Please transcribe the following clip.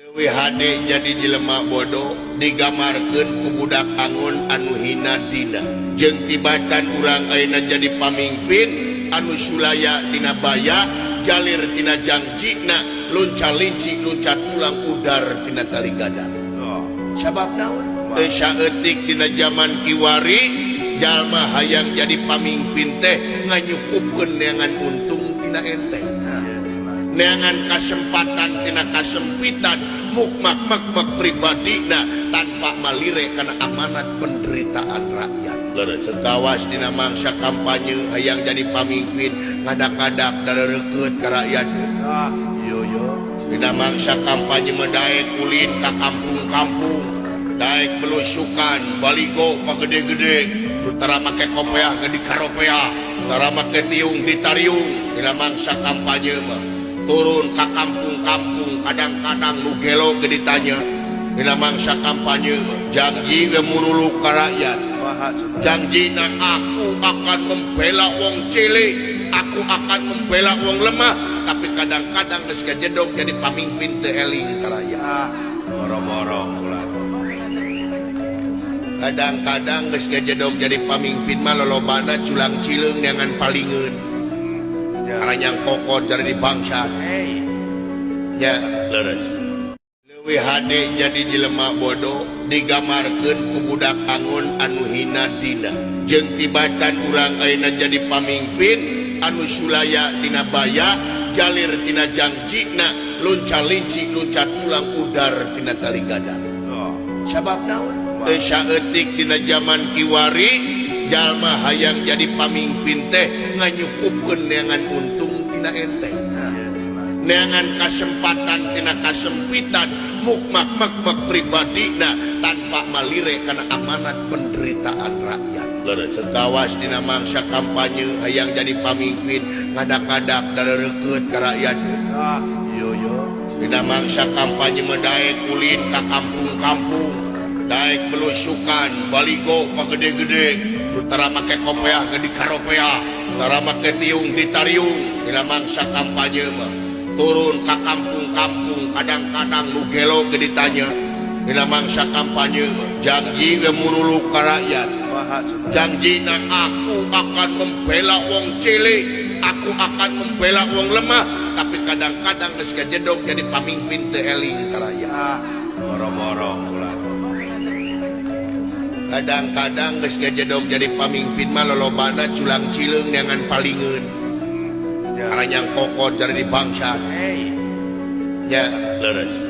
Leuwih hade jadi jelema bodoh, digamarkeun ku budak angon anu hina dina. Jeung tibatan urang ayeuna jadi pamimpin anu sulaya tina baya, jalir tina jangjina, lunca linci lunca tulang, udar tina tali gadang. Oh. Sabab naon? Teu saeutik dina zaman kiwari, jalma hayang jadi pamimpin teh nganyukupkeun neangan untung tina enteng, neangan kasempatan tina kasempitan, mukmak mak pribadina tanpa malire karena amanat penderitaan rakyat. Leres. Teu kawas dina mangsa kampanye, hayang jadi pamimpin ngadak-ngadak darerekeut ka rakyat. Ah, yo yo. Dina mangsa kampanye mah daek ulin ka kampung-kampung, daek belusukan, baligo pagede-gede, nu tara make kopeah ge dikaropeah, tara make tiung ditariung. Dina mangsa kampanye mah turun ka kampung-kampung, kadang-kadang nu gelo ge ditanya. Dina mangsa kampanye mah janji ge muruluk ka rakyat. Maha cenah. Janjina, "Aku akan membela wong cilik, aku akan membela wong lemah," tapi kadang-kadang geus gajedog jadi pamimpin teu eling ka rakyat. Ah, boro-boro ulah. Kadang-kadang geus gajedog jadi pamimpin mah lolobana culang cileung neangan palingeun. Ya. Karanyang kokot jadi bangsa. Hey. Ya, leres. Leuwih hade jadi jelema bodoh, digamarkeun ku budak angon anu hina dina. Jeung tibatan urang ayeuna jadi pamimpin anu sulaya tina baya, jalir tina jangjina, lunca linci lunca tulang, udar tina tali gadang. Oh. Sabab naon? Teu saeutik dina zaman kiwari, jalma hayang jadi pamimpin teh nganyukupkeun neangan untung tina enteng, neangan kasempatan tina kasempitan, mukmak mak pribadina tanpa malire karena amanat penderitaan rakyat. Leres. Teu kawas dina mangsa kampanye, hayang jadi pamimpin ngadak-ngadak darerekeut ka rakyat. Ah, yo yo. Dina mangsa kampanye mah daek ulin ka kampung-kampung, daek belusukan, baligo pagede-gede, nu tara make kopeah ge dikaropeah, tara make tiung ditariung. Dina mangsa kampanye mah turun ka kampung-kampung, kadang-kadang nu gelo ge ditanya. Dina mangsa kampanye mah janji ge muruluk ka rakyat. Maha cenah. Janjina, "Aku akan membela wong cilik, aku akan membela wong lemah," tapi kadang-kadang geus gajedog jadi pamimpin teu eling ka rakyat. Ah, boro-boro ulah. Kadang-kadang geus gajedog jadi pamimpin mah lolobana culang cileung neangan palingeun. Ya. Karanyang kokot jadi bangsa. Hey. Ya, leres.